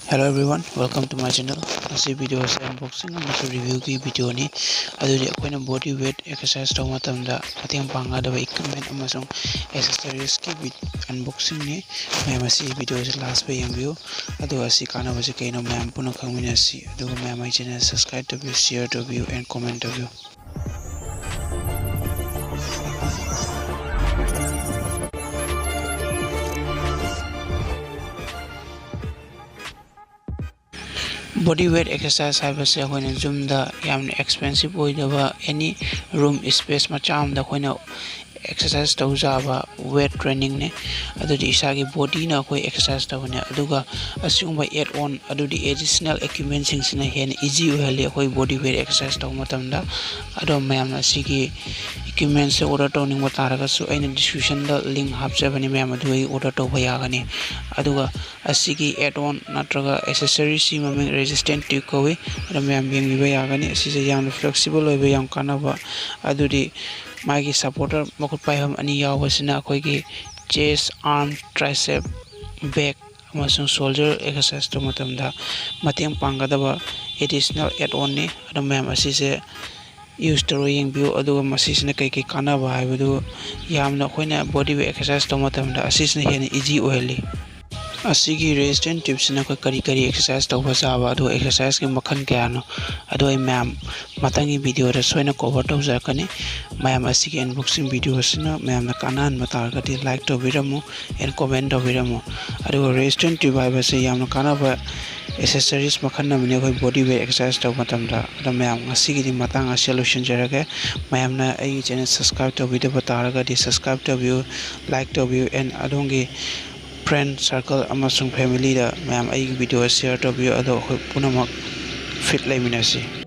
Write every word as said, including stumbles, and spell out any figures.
Hello everyone, welcome to my channel. ꯉꯁꯤ video ꯑꯁꯤ unboxing ꯑꯃꯁꯨꯡ review ꯒꯤ video ꯅꯤ꯫ ꯑꯗꯨꯗꯤ ꯑꯩꯈꯣꯏꯅ body weight exercise ꯇꯧꯕ ꯃꯇꯝꯗ ꯃꯇꯦꯡ ꯄꯥꯡꯒꯗꯕ equipment ꯑꯃꯁꯨꯡ accessories ꯀꯤ unboxing ꯅꯤ꯫ ꯃꯌꯥꯝ ꯑꯁꯤ video ꯑꯁꯤ last ꯐꯥꯎ ꯌꯦꯡꯕꯤꯌꯨ꯫ ꯑꯗꯨꯒ ꯑꯁꯤ ꯀꯥꯟꯅꯕꯁꯤ ꯀꯩꯅꯣ ꯃꯌꯥꯝ ꯄꯨꯟꯅ ꯈꯪꯃꯤꯟꯅꯁꯤ꯫ ꯑꯗꯨꯒ ꯃꯌꯥꯝ ꯑꯩ channel subscribe ꯇꯧꯕꯤꯌꯨ, share ꯇꯧꯕꯤꯌꯨ and comment ꯇꯧꯕꯤꯌꯨ꯫ Body weight exercise ꯍꯥꯏꯕꯁꯦ ꯑꯩꯈꯣꯏꯅ gym ꯗ ꯌꯥꯝꯅ expensive ꯑꯣꯏꯗꯕ, any room space ꯃꯆꯥ ꯑꯃꯗ ꯑꯩꯈꯣꯏꯅ exercise ꯇꯧꯖꯕ weight training ꯅꯤ꯫ ꯑꯗꯨꯗꯤ ꯏꯁꯥꯒꯤ body ꯅ ꯑꯩꯈꯣꯏ exercise ꯇꯧꯕꯅꯦ꯫ ꯑꯗꯨꯒ ꯑꯁꯤꯒꯨꯝꯕ add on, ꯑꯗꯨꯗꯤ additional equipment ꯁꯤꯡꯁꯤꯅ ꯍꯦꯟꯅ easy ꯑꯣꯏꯍꯜꯂꯤ ꯑꯩꯈꯣꯏ body weight exercise ꯇꯧꯕ ꯃꯇꯝꯗ꯫ ꯑꯗꯣ ꯃꯌꯥꯝꯅ ꯑꯁꯤꯒꯤ equipment ꯁꯦ order ꯇꯧꯅꯤꯡꯕ ꯇꯥꯔꯒꯁꯨ ꯑꯩꯅ description ꯗ link ꯍꯥꯞꯆꯕꯅꯤ, ꯃꯌꯥꯝ ꯑꯗꯨ ꯑꯩ order ꯇꯧꯕ ꯌꯥꯒꯅꯤ꯫ ꯑꯗꯨꯒ ꯑꯁꯤꯒꯤ add on ꯅꯠꯇ꯭ꯔꯒ accessories ꯁꯤ ꯃꯃꯤꯡ resistance tube ꯀꯧꯏ꯫ ꯑꯗꯣ ꯃꯌꯥꯝ ꯌꯦꯡꯕꯤꯕ ꯌꯥꯒꯅꯤ꯫ ꯑꯁꯤꯁꯦ ꯌꯥꯝꯅ flexible ꯑꯣꯏꯕ, ꯌꯥꯝ ꯀꯥꯟꯅꯕ꯫ ꯑꯗꯨꯗꯤ ꯃꯥꯒꯤ supporter ꯃꯈꯨꯠ ꯄꯥꯏꯐꯝ ꯑꯅꯤ ꯌꯥꯎꯕꯁꯤꯅ ꯑꯩꯈꯣꯏꯒꯤ chest, arm, tricep, back ꯑꯃꯁꯨꯡ shoulder exercise ꯇꯧꯕ ꯃꯇꯝꯗ ꯃꯇꯦꯡ ꯄꯥꯡꯒꯗꯕ additional add on ꯅꯤ꯫ ꯑꯗꯣ ꯃꯌꯥꯝ ꯑꯁꯤꯁꯦ use ꯇꯧꯔꯒ ꯌꯦꯡꯕꯤꯌꯨ꯫ ꯑꯗꯨꯒ ꯃꯁꯤꯁꯤꯅ ꯀꯩ ꯀꯩ ꯀꯥꯟꯅꯕ ꯍꯥꯏꯕꯗꯨ ꯌꯥꯝꯅ ꯑꯩꯈꯣꯏꯅ body weight exercise ꯇꯧꯕ ꯃꯇꯝꯗ ꯑꯁꯤꯁꯤꯅ ꯍꯦꯟꯅ easy ꯑꯣꯏꯍꯜꯂꯤ꯫ ꯑꯁꯤꯒꯤ resistance tube ꯁꯤꯅ ꯑꯩꯈꯣꯏ ꯀꯔꯤ ꯀꯔꯤ exercise ꯇꯧꯕ ꯌꯥꯕ, ꯑꯗꯨꯒ exercise ꯀꯤ ꯃꯈꯜ ꯀꯌꯥꯅꯣ, ꯑꯗꯨ ꯑꯩ ꯃꯌꯥꯝ ꯃꯊꯪꯒꯤ video ꯗ ꯁꯣꯏꯅ cover ꯇꯧꯖꯔꯛꯀꯅꯤ꯫ ꯃꯌꯥꯝ ꯑꯁꯤꯒꯤ unboxing video ꯑꯁꯤꯅ ꯃꯌꯥꯝꯅ ꯀꯥꯟꯅꯍꯟꯕ ꯇꯥꯔꯒꯗꯤ like ꯇꯧꯕꯤꯔꯝꯃꯨ and comment ꯇꯧꯕꯤꯔꯝꯃꯨ꯫ ꯑꯗꯨꯒ resistance tube ꯍꯥꯏꯕꯁꯤ ꯌꯥꯝꯅ ꯀꯥꯟꯅꯕ accessories ꯃꯈꯜ ꯑꯃꯅꯤ ꯑꯩꯈꯣꯏ body weight exercise ꯇꯧꯕ ꯃꯇꯝꯗ꯫ ꯑꯗꯣ ꯃꯌꯥꯝ ꯉꯁꯤꯒꯤꯗꯤ ꯃꯇꯥꯡ ꯑꯁꯤꯗ ꯂꯣꯏꯁꯤꯟꯖꯔꯒꯦ꯫ ꯃꯌꯥꯝꯅ ꯑꯩꯒꯤ channel subscribe ꯇꯧꯕꯤꯗꯕ ꯇꯥꯔꯒꯗꯤ subscribe ꯇꯧꯕꯤꯌꯨ, like ꯇꯧꯕꯤꯌꯨ and ꯑꯗꯣꯝꯒꯤ friend circle ꯑꯃꯁꯨꯡ family ꯗ ꯃꯌꯥꯝ ꯑꯩꯒꯤ video share ꯇꯧꯕꯤꯌꯨ꯫ ꯑꯗꯣ ꯑꯩꯈꯣꯏ ꯄꯨꯝꯅꯃꯛ fit ꯂꯩꯃꯤꯟꯅꯁꯤ꯫